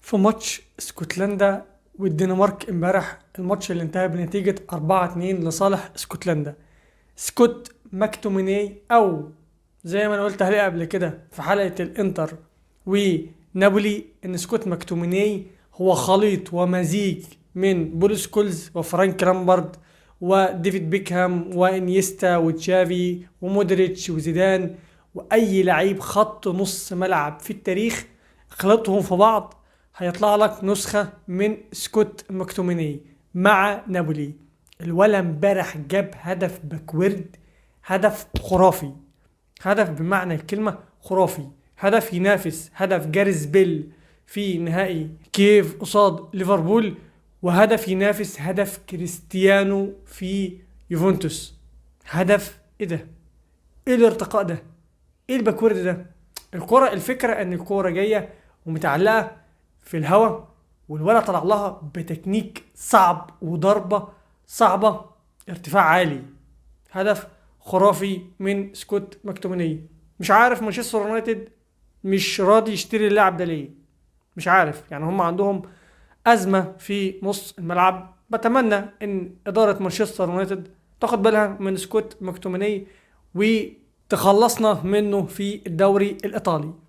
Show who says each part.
Speaker 1: في ماتش اسكتلندا والدنمارك امبارح، الماتش اللي انتهى بنتيجة 4-2 لصالح اسكتلندا. سكوت ماكتوميناي، او زي ما انا قلت عليه قبل كده في حلقة الانتر ونابولي، ان سكوت ماكتوميناي هو خليط ومزيج من بول سكولز وفرانك لامبارد وديفيد بيكهام وانيستا وتشافي ومودريتش وزيدان واي لعيب خط نص ملعب في التاريخ. خلطهم في بعض هيطلع لك نسخة من سكوت ماكتوميناي مع نابولي. الولا امبارح جاب هدف backward، هدف خرافي، هدف بمعنى الكلمة خرافي، هدف ينافس هدف جاريث بيل في نهائي كييف قصاد ليفربول، وهدف ينافس هدف كريستيانو في يوفنتوس. هدف ايه ده؟ ايه الارتقاء ده؟ ايه ال backward ده؟ الكرة، الفكرة ان الكورة جاية ومتعلقة في الهواء، والولد طلع لها بتكنيك صعب وضربة صعبة، ارتفاع عالي. هدف خرافي من سكوت ماكتوميناي. مش عارف مانشستر يونايتد مش راضي يشتري اللاعب ده ليه، مش عارف. هم عندهم أزمة في نص الملعب. بتمنى إن إدارة مانشستر يونايتد تاخد بالها من سكوت ماكتوميناي وتخلصنا منه في الدوري الإيطالي.